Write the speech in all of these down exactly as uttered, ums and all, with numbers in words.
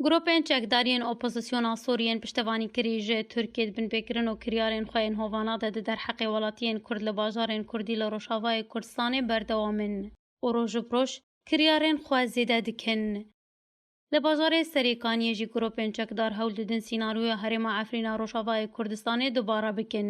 Grûpên çekdar yên opozisyona Sûriyê yên piştevanîkirî ji Tirkiyê di binpêkirin û kiryarên xwe yên hovana de di derheqê welatiyên Kurd li bajarên Kurdî li Rojavayê Kurdistanê berdewam in û roj bi roj kiryarên xwe zêde dikin. Li bajarê Serêkaniyê jî grûpên çekdar hewl didin sînaryoya herêma Efrîna Rojavayê Kurdistanê dubare bikin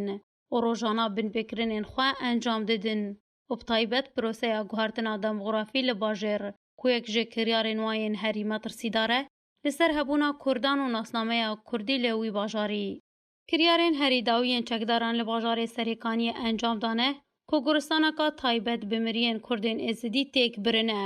û rojana binpêkirinên xwe encam didin û bi taybet proseya guhertina demografî li bajêr ku yek ji kiryarên wan yên herî metirsîdar e, li ser hebûna Kurdan û nasnameya Kurdî li wî bajarî. Kiryarên herî dawî yên çekdaran li bajarê Serêkaniyê encam dane ku goristaneka taybet bi miriyên Kurdên Êzidî têk birine.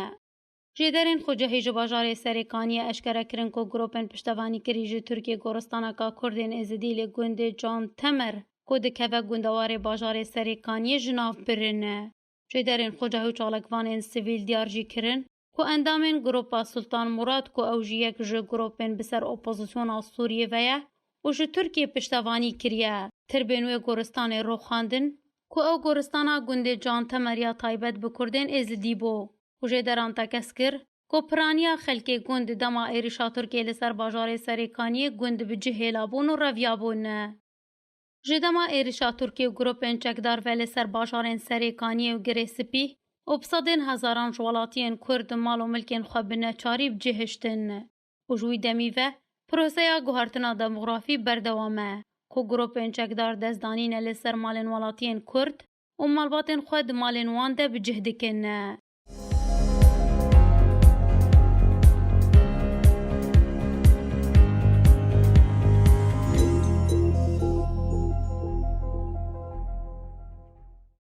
Jêderên xwecehî ji bajarê Serêkaniyê eşkere kirin ku grûpên piştevanîkirî ji Tirkiyê goristaneka Kurdên Êzidî li gundê Can Temer ku dikeve gundewarê bajarê Serêkaniyê ji nav birine. Jêderên xwecehî û çalakvanên sivîl diyar jî kirin ku endamên grûpa Sultan Murad ku ew jî yek ji grûpên bi ser opozisyona Sûriyê ve ye û ji Tirkiyê piştevanî kiriye, tirbên wê goristanê roxandin ku ew goristana gundê Can Temer ya taybet bi Kurdên Êzidî bû û jêderan tekez kir ku piraniya xelkê gund dema êrişa Tirkiyê li ser bajarê Serêkaniyê gund bi cih hêlabûn û reviyabûn. Ji dema êrişa Tirkiyê û grûpên çekdar ve li ser bajarên Serêkaniyê û Girê Spî û bi sedên hezaran ji welatiyên Kurd mal û milkên xwe bi neçarî bi cih hiştin û ji wî demî ve proseya guhertina demografî berdewam e ku grûpên çekdar dest danîne li ser malên welatiyên Kurd û malbatên xwe di malên wan de bi cih dikin.